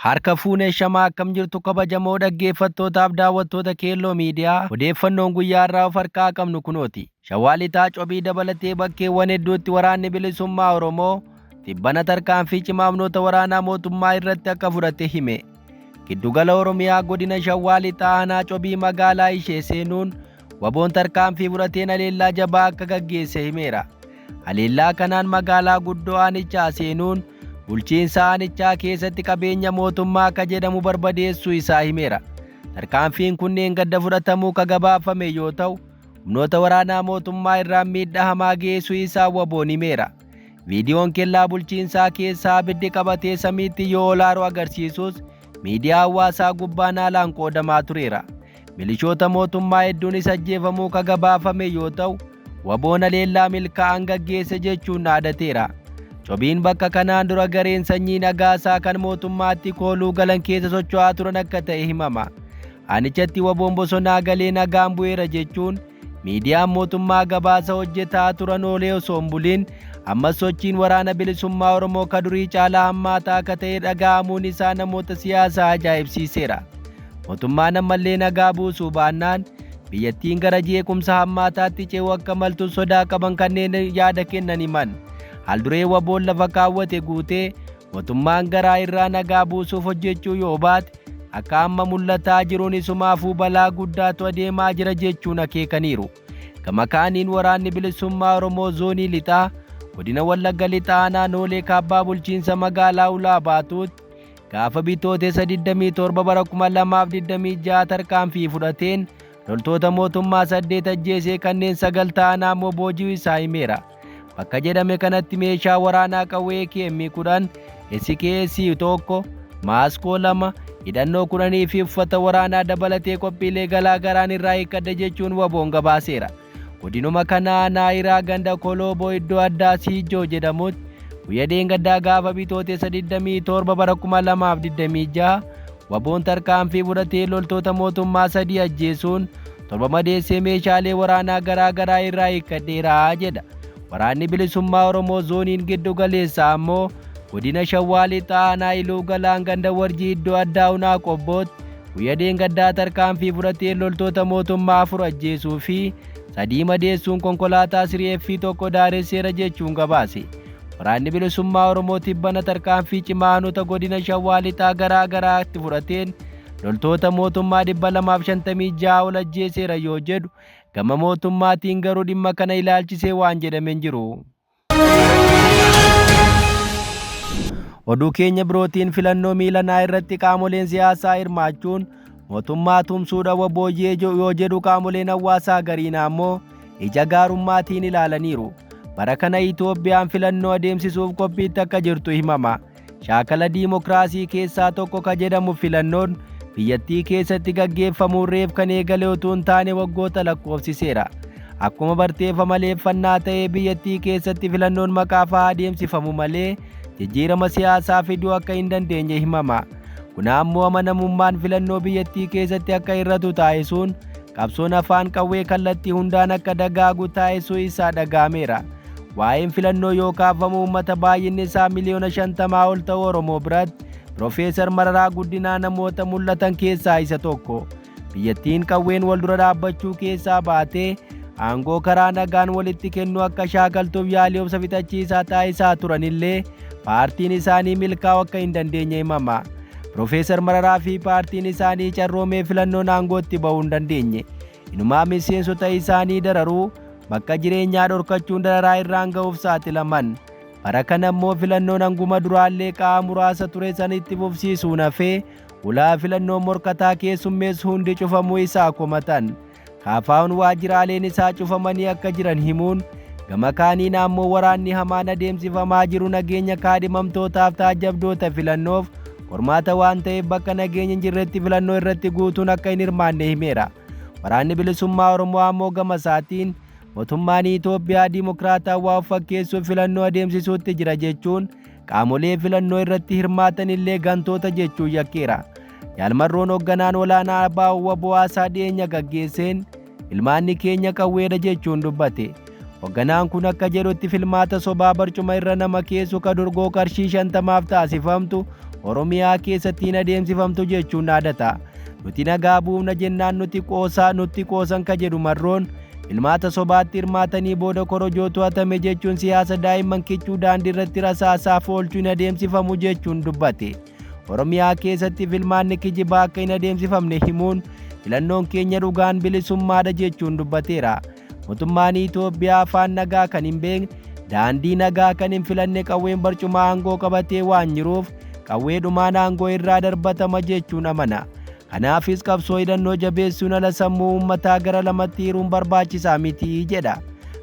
Harka fuunee shamaa akkam jirtu kabajamoo dhaggeeffattootaaf daawwattoota Keelloo Miidiyaa odeeffannoon guyyaa irraa of harkaa qabnu kunooti. Shawaa Lixaa Cobii dabalatee bakkeewwan hedduutti waraanni bilisummaa Oromoo tibbana tarkaanfii cimaa humnoota waraanaa mootummaa irratti akka fudhate hime. Giddugala Oromiyaa godina Shawaa Lixaa aanaa Cobii magaalaa ishee seenuun waboon tarkaanfii fudhateen haleellaa jabaa akka gaggeesse himeera. Haleellaa kanaan magaalaa guddoo aanichaa seenuun bulchiinsa aanichaa keessatti qabeenya mootummaa akka jedhamu barbadeessuu isaa himeera. Tarkaanfiin kunneen gadda fudhatamuu ka gabaafame yoo ta'u, humnoota waraanaa mootummaa irraan miidhaa hamaa geessuu isaa waboon himeera. Viidiyoon kellaa bulchiinsaa keessaa abiddi qabatee samiitti yoo olaaru agarsiisus miidiyaa hawaasaa gubbaan haalaan qoodamaa tureera. Milishoota mootummaa hedduunis ajjeefamuu ka gabaafame yoo ta'u, waboon haleellaa milkaa'aan gaggeesse jechuun dhaadateera. Cobiin bakka kanaan dura gareen sanyii nagaasaa kan mootummaatti kooluu galan keessa socho'aa turan akka ta'e himama. Aanichatti waboon bosonaa galee nagaan bu'eera jechuun miidiyaan mootummaa gabaasa hojjetaa turan oolee osoo hin bulin ammas sochiin waraana bilisummaa Oromoo ka durii caalaa hammaataa akka ta'e dhaga'amuun isaa namoota siyaasaa ajaa'ibsiiseera. Mootummaan ammallee nagaa buusuu baannaan biyyattiin gara jeequmsa hammaataatti ce'uu akka maltu sodaa qaban kanneen yaada kennan himan. Haalduree waboon lafa kaawwate guutee mootummaan garaa irraa nagaa buusuuf hojjechuu yoo baate akka amma mul'ataa jiruun isumaafuu balaa guddaatu adeemaa jira jechuun akeekaniiru. Gama kaaniin waraanni bilisummaa Oromoo zoonii lixaa godina Wallagga lixaa aanaa Noolee kaabbaa bulchiinsa magaalaa Ulaa baatuutti gaafa bitootessa 27 bara 2026 tarkaanfii fudhateen loltoota mootummaa 8 ajjeesee kanneen 9 ta'an ammoo booji'uu isaa himeera. Bakka jedhame kanatti meeshaa waraanaa qawwee KM 10, SKS 1, Maaskoo 2, hidhannoo 10 fi uffata waraanaa dabalatee qophiilee galaa garaan irraa hiikkadhe jechuun waboon gabaaseera. Godinuma kana aanaa Hiraa ganda Kolooboo iddoo addaa Siijoo jedhamutti guyya dheengaddaa gaafa bitootessa 27 bara 2026 waboon tarkaanfii fudhatee loltoota mootummaa 3 ajjeesuun 7 madeessee meeshaalee waraanaa garaa garaa irraa hiikkadheera jedha. Waraanni bilisummaa Oromoo zooniin giddu galeessaa ammoo godina Shawaa Lixaa aanaa Iluu Galaan ganda Warjii iddoo addaa Unaa Qobbootti guyya dheengaddaa tarkaanfii fudhatee loltoota mootummaa 4 ajjeesuu fi 3 madeessuun konkolaataa 3F 1 daaresseera jechuun gabaase. Waraanni bilisummaa Oromoo tibbana tarkaanfii cimaa aanota godina Shawaa Lixaa garaa garaatti fudhateen loltoota mootummaa 256 ol ajjeeseera yoo jedhu gama mootummaatiin garuu dhimma kana ilaalchisee waan jedhame hin jiru. Oduu keenya birootiin filannoo miilanaa irratti qaamoleen siyaasaa hirmaachuun mootummaa tumsuudha wabooyyee yoo jedhu qaamoleen hawaasaa gariin ammoo ija gaarummaatiin ilaalaniiru. Bara kana Itoophiyaan filannoo adeemsisuuf qophiitti akka jirtu himama. Shaakala diimokiraasii keessaa tokko ka jedhamu filannoon biyyattii keessatti gaggeeffamuun reef kan eegale utuu hin taane waggoota lakkoofsiseera. Akkuma barteeffa maleeffannaa ta'ee biyyattii keessatti filannoon maqaa fa'aa adeemsifamu malee jijjiirama siyaasaa fiduu akka hin dandeenye himama. Kun ammoo amanamummaan filannoo biyyattii keessatti akka hir'atu taasisuun qabsoon afaan qawwee kallattii hundaan akka dagaagu taasisuu isaa dhaga'ameera. Waa'een filannoo yoo kaafamu uummata baay'inni isaa miliyoona 50 ol ta'u Oromoo biratti Piroofeesar Mararaa Guddinaa namoota mul'atan keessaa isa tokko. Biyyattiin qawween wal dura dhaabbachuu keessaa baatee aangoo karaa nagaan walitti kennuu akka shaakaltuuf yaalii obsa fixachiisaa taasisaa turanillee paartiin isaanii milkaa'uu akka hin dandeenye himama. Piroofeesar Mararaa fi paartiin isaanii carroomee filannoon aangootti ba'uu hin dandeenye. Inumaa miseensota isaanii dararuu bakka jireenyaa dhorkachuun dararaa irraan ga'uuf saaxilaman. Bara kana immoo filannoon hanguma duraallee qaama muraasa ture sanitti fufsiisuun hafee ulaa filannoon morkataa keessummeessu hundi cufamuu isaa komatan. KFO'n waajjiraaleen isaa cufamanii akka jiran himuun gama kaaniin ammoo waraanni hamaan adeemsifamaa jiru nageenya kaadhimamtootaaf taajjabdoota filannoof qormaata waan ta'eef bakka nageenyi hin jirretti filannoo irratti guutuun akka hin hirmaanne himeera. Waraanni bilisummaa Oromoo ammoo gama isaatiin mootummaan Itoophiyaa diimokiraatawaa of fakkeessuuf filannoo adeemsisuutti jira jechuun qaamolee filannoo irratti hirmaatan illee gantoota jechuun yakkeera. Jaalmarroon hoogganaan olaanaa ABO WBO haasaa dhiyeenya gaggeesseen ilmaanni keenya qawweedha jechuun dubbate. Hoogganaan kun akka jedhutti filmaata sobaa barcuma irra nama keessu ka durgoo qarshii 50 taasifamtu Oromiyaa keessatti hin adeemsifamtu jechuun dhaadata. Nuti nagaa buufna jennaan nuti qoosaa nutti qoosan ka jedhu Marroon, filmaata sobaatti hirmaatanii booda korojoo to'atame jechuun siyaasa daa'imman kichuu daandii irratti rasaasaaf oolchuu hin adeemsifamu jechuun dubbate. Oromiyaa keessatti filmaanni kijibaa akka hin adeemsifamne himuun filannoon keenya dhugaan bilisummaadha jechuun dubbateera. Mootummaan Itoophiyaa afaan nagaa kan hin beekne, daandii nagaa kan hin filanne qawween barcuma aangoo qabatee waan jiruuf qawweedhumaan aangoo irraa darbatama jechuun amana. Kanaafis qabsoo hidhannoo jabeessuun ala sammuu uummataa gara lamatti hiruun barbaachisaa miti jedha.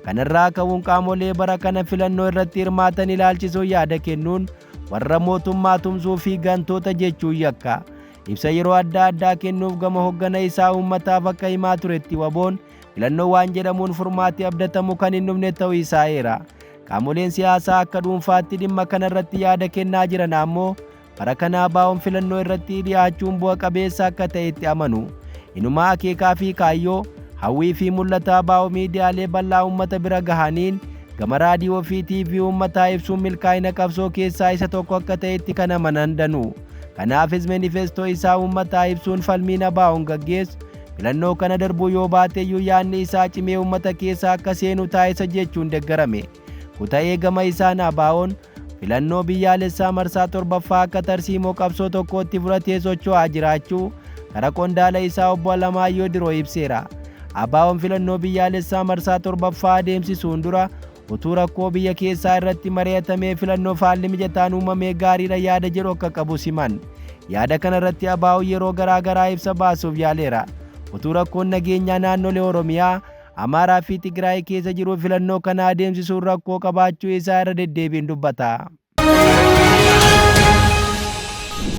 Kanarraa ka'uun qaamolee bara kana filannoo irratti hirmaatan ilaalchisuun yaada kennuun warra mootummaa tumsuu fi gantoota jechuun yakka. Ibsa yeroo adda addaa kennuuf gama hoggana isaa uummataaf akka himaa turetti WBOn filannoo waan jedhamuun furmaati abdatamu kan hin dhufne ta'uu isaa eera. Qaamoleen siyaasaa akka dhuunfaatti dhimma kanarratti yaada kennaa jiran ammoo bara kana ABOn filannoo irratti dhiyaachuun bu'a qabeessa akka ta'etti amanu. Inumaa akeekaa fi kaayyoo, hawwii fi mul'ata ABO miidiyaalee bal'aa uummata bira gahaniin gama raadiyoo fi TV uummataa ibsuun milkaa'ina qabsoo keessaa isa tokko akka ta'etti kan amanan danuu. Kanaafis manifestoo isaa uummataa ibsuun falmiin ABOn gaggeessu filannoo kana darbuu yoo baateyyuu yaadni isaa cimee uummata keessa akka seenu taasisa jechuun deeggarame. Kuta'ee gama isaan ABOn filannoo biyyaalessaa marsaa 7ffaa akka tarsiimoo qabsoo tokkootti fudhatee socho'aa jiraachuu karaa qondaala isaa obbo Alamaayyoo Diroo ibseera. ABOn filannoo biyyaalessaa marsaa 7ffaa adeemsisuun dura utuu rakkoo biyya keessaa irratti mari'atamee filannoo haalli mijataan uumamee gaariidha yaada jedhu akka qabu siman. Yaada kana irratti ABOn yeroo garaa garaa ibsa baasuuf yaaleera. Utuu rakkoon nageenyaa naannolee Oromiyaa, Amaaraa fi Tigraay keessa jiru filannoo kana adeemsisuun rakkoo qabaachuu isaa irra deddeebiin dubbata.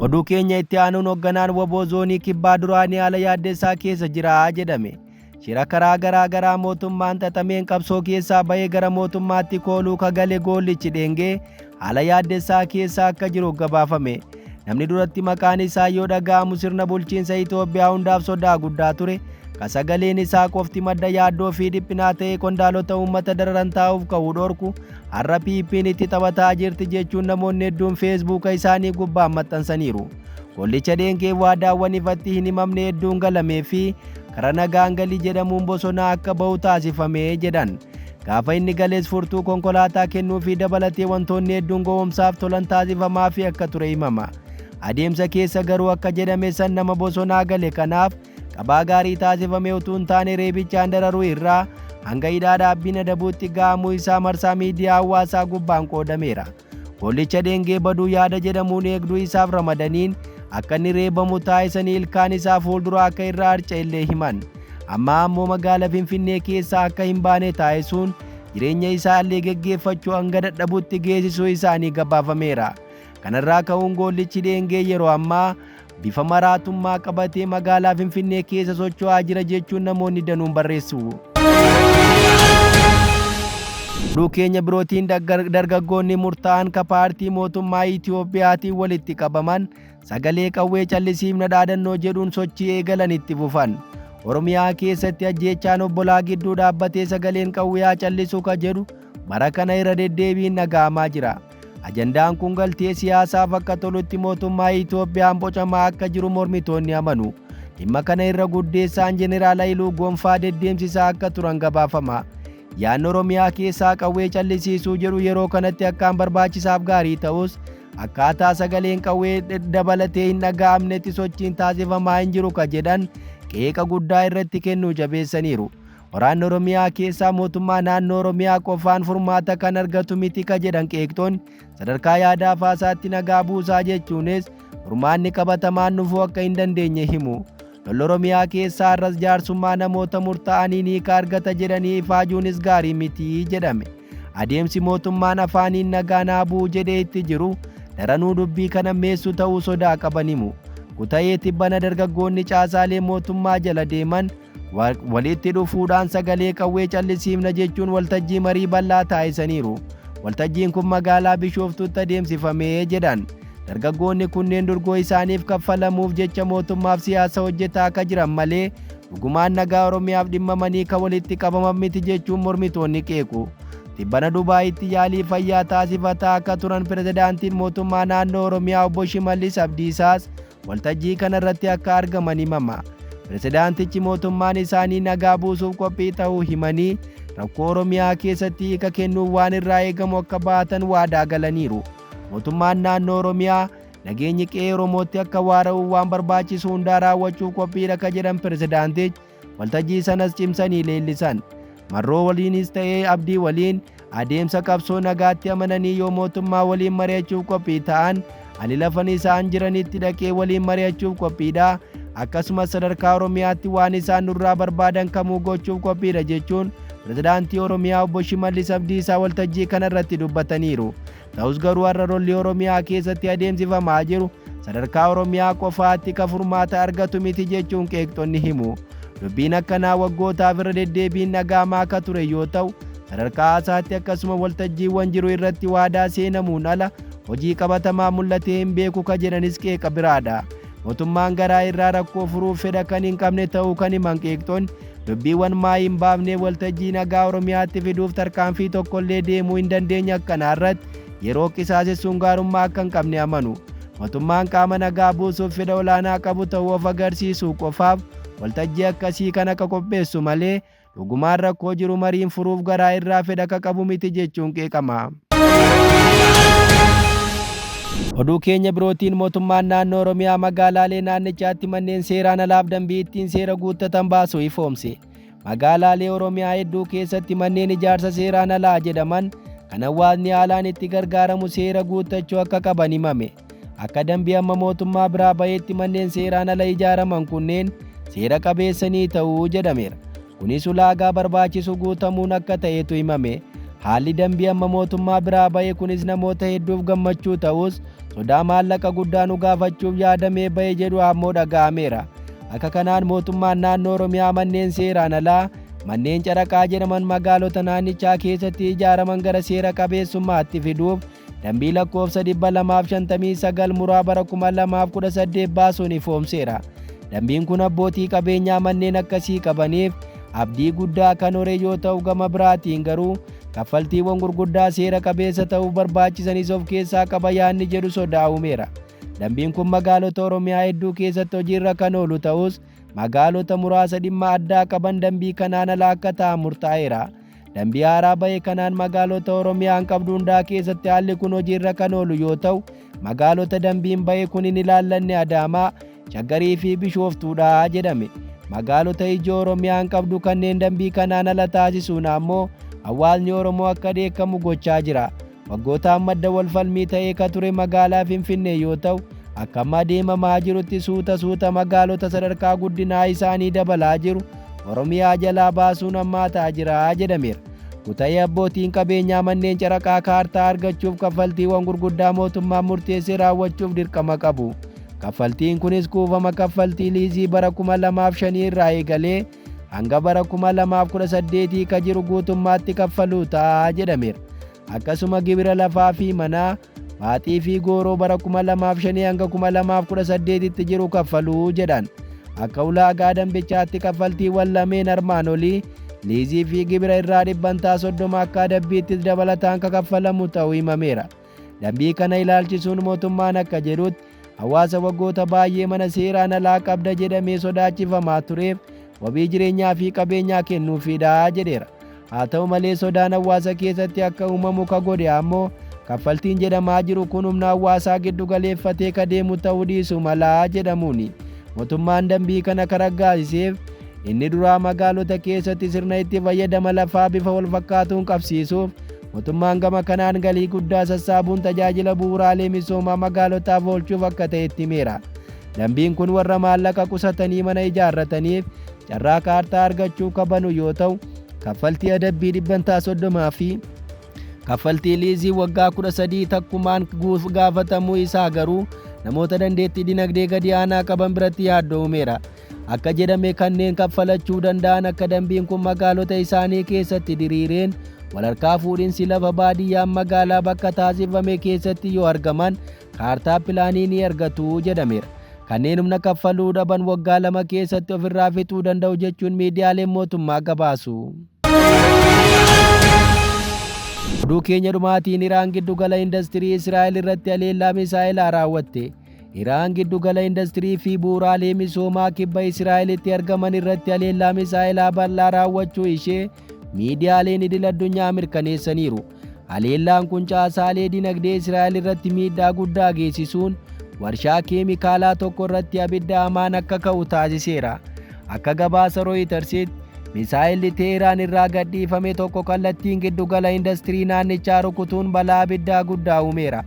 Oduu keenya itti aanuun hoogganaan WBO zoonii kibbaa duraanii haala yaaddessaa keessa jira jedhame. Shira karaa garaa garaa mootummaan xaxameen qabsoo keessaa bahee gara mootummaatti kooluu kagale Goollichi Dheengee haala yaaddessaa keessa akka jiru gabaafame. Namni duratti maqaan isaa yoo dhaga'amu sirna bulchiinsa Itoophiyaa hundaaf sodaa guddaa ture. Ka sagaleen isaa qofti madda yaaddoo fi dhiphinaa ta'ee qondaalota uummata dararan taa'uuf ka'uu dhorku har'a PP'n itti taphataa jirti jechuun namoonni hedduun feesbuuka isaanii gubbaan maxxansaniiru. Gollicha Dheengee waadaawwan ifatti hin himamne hedduun galamee fi karaa nagaan galii jedhamuun bosonaa akka ba'u taasifame jedhan. Gaafa inni galees furtuu konkolaataa kennuu fi dabalatee wantoonni hedduun gowwomsaaf tolan taasifamaa fi akka ture himama. Adeemsa keessa garuu akka jedhame san nama bosonaa gale kanaaf qabaa gaarii taasifame utuu hin taane reebichaan dararuu irraa hanga hidhaa dhaabbiin adabuutti ga'amuu isaa marsaa miidiyaa hawaasaa gubbaan qoodameera. Gollicha Dheengee baduu yaada jedhamuun eegduu isaaf ramadaniin akka inni reebamu taasisanii ilkaan isaa fuuldura akka irra harca'e illee himan. Amma ammoo magaalaa Finfinnee keessaa akka hin baane taasisuun jireenya isaa illee geggeeffachuu hanga dadhabutti geessisuu isaanii gabaafameera. Kanarraa ka'uun Gollichi Dheengee yeroo ammaa bifa maraatummaa qabatee magaalaa Finfinnee keessa socho'aa jira jechuun namoonni danuun barreessu. Oduu keenya birootiin dargaggoonni murtaa'an ka paartii mootummaa Itiyoophiyaatiin walitti qabaman sagalee qawwee callisiifna dhaadannoo jedhuun sochii eegalan itti fufan. Oromiyaa keessatti ajjeechaan obbolaa gidduu dhaabbatee sagaleen qawwee callisuu ka jedhu bara kana irra deddeebiin dhaga'amaa jira. Ajandaan kun galtee siyaasaaf akka tolutti mootummaa Itoophiyaan bocamaa akka jiru mormitoonni amanu. Dhimma kana irra guddeessaan Jeneraal Hayiluu Gonfaa deddeemsisaa akka turan gabaafama. Yaadni Oromiyaa keessaa qawwee callisiisuu jedhu yeroo kanatti akkaan barbaachisaaf gaarii ta'us akkaataa sagaleen qawwee dabalatee hin dhaga'amnetti sochiin taasifamaa hin jiru ka jedhan qeeqa guddaa irratti kennuu jabeessaniiru. Waraanni Oromiyaa keessaa mootummaa naannoo Oromiyaa qofaan furmaata kan argatu miti ka jedhan qeeqxoonni sadarkaa yaada hawaasaatti nagaa buusaa jechuunis furmaanni qabatamaan dhufuu akka hin dandeenye himu. Lolli Oromiyaa keessaa har'as jaarsummaa namoota murtaa'aniin hiika argata jedhanii ifaajuunis gaarii miti jedhame. Adeemsi mootummaan afaaniin nagaa naa bu'u jedhee itti jiru daranuu dubbii kana meessu ta'uu sodaa qaban himu. Kuta'ee tibbana dargaggoonni caasaalee mootummaa jala deeman walitti dhufuudhaan sagalee qawwee callisiifna jechuun waltajjii marii bal'aa taasisaniiru. Waltajjiin kun magaalaa Bishooftuutti adeemsifamee jedhan. Dargaggoonni kunneen durgoo isaaniif kaffalamuuf jecha mootummaaf siyaasa hojjetaa akka jiran malee dhugumaan nagaa Oromiyaaf dhimmamanii kan walitti qabaman miti jechuun mormitoonni qeequ. Tibbana Dubaayitti yaalii fayyaa taasifataa akka turan pirezidaantiin mootummaa naannoo Oromiyaa obbo Shimallis Abdiisaas waltajjii kanarratti akka argaman himama. Pirezidaantichi mootummaan isaanii nagaa buusuuf qophii ta'uu himanii rakkoo Oromiyaa keessatti hiika kennuuf waan irraa eegamu akka baatan waadaa galaniiru. Mootummaan naannoo Oromiyaa nageenyi qe'ee Oromootti akka waara'uuf waan barbaachisu hundaa raawwachuuf qophiidha ka jedhan pirezidaantichi waltajjii sanas cimsanii leellisan. Marroo waliinis ta'ee Abdii waliin adeemsa qabsoo nagaatti amananii yoo mootummaa waliin mari'achuuf qophii ta'an ani lafan isaan jiranitti dhaqee waliin mari'achuuf qophiidha. Akkasumas sadarkaa Oromiyaatti waan isaan nurraa barbaadan kamuu gochuuf qophiidha jechuun pirezidaantii Oromiyaa obbo Shimallis Abdiisaa waltajjii kanarratti dubbataniiru. Ta'us garuu har'a lolli Oromiyaa keessatti adeemsifamaa jiru sadarkaa Oromiyaa qofaatti ka furmaata argatu miti jechuun qeeqxonni himu. Dubbiin akkanaa waggootaaf irra deddeebiin dhaga'amaa akka ture yoo ta'u, sadarkaa haasaatti akkasuma waltajjiiwwan jiru irratti waadaa seenamuun ala hojii qabatamaa mul'atee hin beeku ka jedhanis qeeqa biraadha. Mootummaan garaa irraa rakkoo furuuf fedha kan hin qabne ta'uu kan himan qeeqxonni dubbiiwwan maayii hin baafnee waltajjii nagaa Oromiyaatti fiduuf tarkaanfii tokkollee deemuu hin dandeenye akkanaa irratti yeroo qisaasessuun gaarummaa akka hin qabne amanu. Mootummaan qaama nagaa buusuuf fedha olaanaa qabu ta'uu of agarsiisuu qofaaf waltajjii akkasii kan akka qopheessu malee dhugumaan rakkoo jiru mariin furuuf garaa irraa fedha akka qabu miti jechuun qeeqama. Oduu keenya birootiin mootummaan naannoo Oromiyaa magaalaalee naannichaatti manneen seeraan alaaf dambii ittiin seera guuttatan baasuu ifoomse. Magaalaalee Oromiyaa hedduu keessatti manneen ijaarsa seeraan alaa jedhaman kan hawaasni haalaan itti gargaaramu seera guuttachuu akka qaban himame. Akka dambii amma mootummaa biraa baheetti manneen seeraan ala ijaaraman kunneen seera qabeessanii ta'uu jedhameera. Kunis ulaagaa barbaachisu guutamuun akka ta'etu himame. Haalli dambii amma mootummaa biraa bahe kunis namoota hedduuf gammachuu ta'us sodaa maallaqa guddaa nu gaafachuuf yaadamee bahe jedhu ammoo dhaga'ameera. Akka kanaan mootummaan naannoo Oromiyaa manneen seeraan alaa manneen caraqaa jedhaman magaalota naannichaa keessatti ijaaraman gara seera qabeessummaatti fiduuf dambii lakkoofsa 259 muraa bara 2018 baasuun ifoomseera. Dambiin kun abbootii qabeenyaa manneen akkasii qabaniif abdii guddaa kan hore yoo ta'u gama biraatiin garuu kaffaltiiwwan gurguddaa seera qabeessa ta'uuf barbaachisanis of keessaa qaba yaadni jedhu sodaa uumeera. Dambiin kun magaalota Oromiyaa hedduu keessatti hojiirra kan oolu ta'us magaalota muraasa dhimma addaa qaban dambii kanaan ala akka ta'an murtaa'eera. Dambii haaraa bahe kanaan magaalota Oromiyaan qabdu hundaa keessatti haalli kun hojiirra kan oolu yoo ta'u magaalota dambiin bahe kun hin ilaallanne Adaamaa, Shaggarii fi Bishooftuudha jedhame. Magaalota ijoo Oromiyaan qabdu kanneen dambii kanaan ala taasisuun ammoo hawaasni Oromoo akka dheekkamu gochaa jira. Waggootaan madda wal falmii ta'ee ka ture magaalaa Finfinnee yoo ta'u akka amma adeemamaa jirutti suuta suuta magaalota sadarkaa guddinaa isaanii dabalaa jiru Oromiyaa jalaa baasuun hammaataa jira jedhameera. Kuta'ee abbootiin qabeenyaa manneen caraqaa kaartaa argachuuf kaffaltiiwwan gurguddaa mootummaan murteessee raawwachuuf dirqama qabu. Kaffaltiin kunis kuufama kaffaltii liizii bara 2005 irraa eegalee hanga bara 2018 ka jiru guutummaatti kaffaluu ta'a jedhameera. Akkasuma gibira lafaa fi manaa baaxii fi gooroo bara 2005 hanga 2018 tti jiru kaffaluu jedhan. Akka ulaagaa dambichaatti kaffaltiiwwan lameen armaan olii liizii fi gibira irraa 30% akka adabbiittis dabalataan ka kaffalamu ta'uu himameera. Dambii kana ilaalchisuun mootummaan akka jedhutti hawaasa waggoota baay'ee mana seeraan alaa qabda jedhamee sodaachifamaa tureef wabii jireenyaa fi qabeenyaa kennuufiidha jedheera. Haa ta'u malee sodaan hawaasa keessatti akka uumamu ka godhe ammoo kaffaltiin jedhamaa jiru kun humna hawaasaa giddu galeeffatee ka deemu ta'uu dhiisu malaa jedhamuuni. Mootummaan dambii kana ka raggaasiseef inni duraa magaalota keessatti sirna itti fayyadama lafaa bifa wal fakkaatuun qabsiisuuf mootummaan gama kanaan galii guddaa sassaabuun tajaajila bu'uuraalee misoomaa magaalotaaf oolchuuf akka ta'e itti himeera. Dambiin kun warra maallaqa qusatanii mana ijaarrataniif carraa kaartaa argachuu kabanu yoo ta'u kaffaltii adabbii 30% fi kaffaltii liizii waggaa 13 takkumaan gaafatamuu isaa garuu namoota dandeettii dinagdee gadi aanaa qaban biratti yaaddoo uumeera. Akka jedhame kanneen kaffalachuu danda'an akka dambiin kun magaalota isaanii keessatti diriireen walharkaa fuudhinsi lafa baadiyyaan magaalaa bakka taasifame keessatti yoo argaman kaartaa pilaanii ni argatu jedhameera. Kanneen humna kaffaluu dhaban waggaa 2 keessatti ofirraa fixuu danda'u jechuun miidiyaaleen mootummaa gabaasu. Oduu keenya dhumaatiin Iraan giddugala indastirii Israa'el irratti haleellaa misaa'elaa raawwatte. Iraan giddugala indastirii fi bu'uuraalee misoomaa kibba Israa'elitti argaman irratti haleellaa misaa'elaa bal'aa raawwachuu ishee miidiyaaleen idil addunyaa mirkaneessaniiru. Haleellaan kun caasaalee dinagdee Israa'el irratti miidhaa guddaa geessisuun warshaa keemikaalaa tokko irratti abidda hamaan akka ka'u taasiseera. Akka gabaasa Rooyitarsitti misaa'elli Teheraan irraa gadhiifame tokko kallattiin giddugala indastirii naannichaa rukutuun balaa abiddaa guddaa uumeera.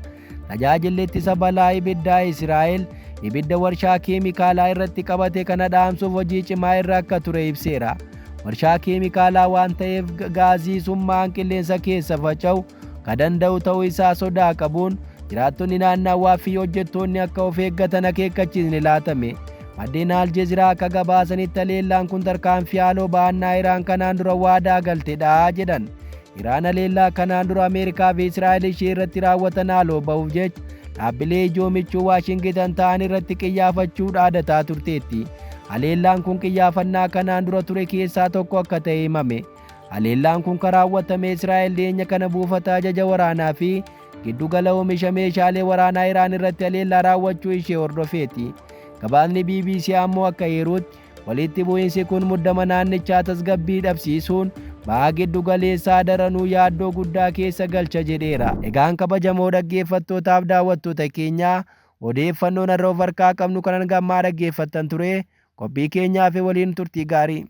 Tajaajilli ittisa balaa ibiddaa Israa'el ibidda warshaa keemikaalaa irratti qabate kana dhaamsuuf hojii cimaa irra akka ture ibseera. Warshaa keemikaalaa waan ta'eef gaazii summaa'aan qilleensa keessa faca'u ka danda'u ta'uu isaa sodaa qabuun jiraattonni naannawaa fi hojjettoonni akka of eeggatan akeekkachiisni laatame. Maddeen Aljeeziraa akka gabaasanitti haleellaan kun tarkaanfii haaloo ba'annaa Iraan kanaan dura waadaa galtedha jedhan. Iraan haleellaa kanaan dura Ameerikaa fi Israa'el ishee irratti raawwatan haaloo ba'uuf jecha dhaabbilee ijoo michuu Waashingitan ta'an irratti qiyyaafachuu dhaadataa turteetti. Haleellaan kun qiyyaafannaa kanaan dura ture keessaa tokko akka ta'e himame. Haleellaan kun kan raawwatame Israa'el dhiyeenya kana buufata ajaja waraanaa fi giddugala oomisha meeshaalee waraanaa Iraan irratti haleellaa raawwachuu ishee hordofeeti. Gabaasni BBC ammoo akka eerutti walitti bu'iinsi kun muddama naannichaa tasgabbii dhabsiisuun baha giddu galeessaa daranuu yaaddoo guddaa keessa galcha jedheera. Egaan kabajamoo dhaggeeffattootaaf daawwattoota keenyaa, odeeffannoon har'a of harkaa qabnu kanan gammaa dhaggeeffattan ture. Qophii keenyaa fi waliin turtii gaarii.